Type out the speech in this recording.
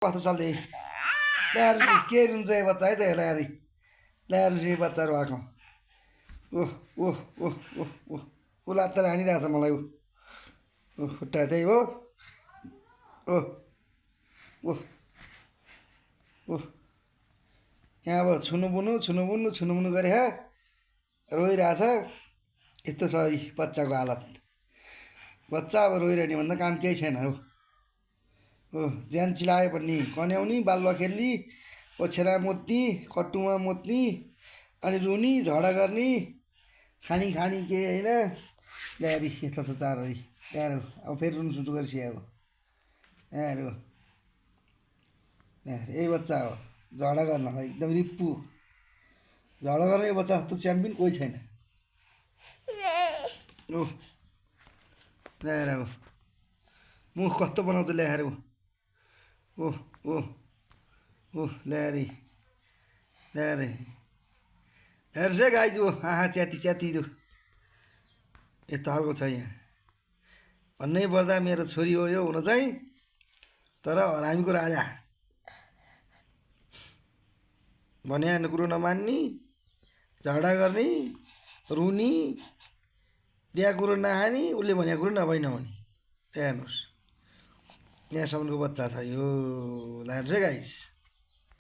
कस्तो चल्दै ल्याएर के रुन्छ यो बच्चा है त ल्याएर ल्याएर यो बच्चाहरू आएको ओह ओह ओह ओह ओह उसलाई त हानिरहेछ मलाई ऊ खुट्टा त्यही हो ओह ओह ओह यहाँ अब छुनुमुनु गरे रोइरहेछ यस्तो छ यी बच्चाको हालत बच्चा अब रोइरहने भन्दा काम केही छैन हो ज्यान चिलायो पनि कन्याउनी बालुवा खेल्ने ओछ्यारा मोत्ने कट्टुमा मोत्ने अनि रुनी झगडा गर्ने खानी के होइन ल्याएर यता छ चारहरी ल्याएर अब फेरि रुनु सुरु गरिसक्यो अब ल्याएर ल्याएर यही बच्चा हो झगडा गर्नलाई एकदम रिप्पु झगडा गर्ने यो बच्चा जस्तो च्याम्पियन कोही छैन ओह ल्याएर अब मुख कस्तो बनाउँछ ल्याएर ओह ओह ओह ल्याएर चाहिँ गाइज हो च्याती दु यस्तो खालको छ यहाँ भन्नै पर्दा मेरो छोरी हो यो हुन चाहिँ तर हरामीको राजा भने कुरो नमान्ने झगडा गर्ने रुनी दिया कुरो नखाने उसले भनेको कुरो नभइ नहुने त्यहाँ हेर्नुहोस् यहाँसम्मको बच्चा छ यो लाएर चाहिँ गाइस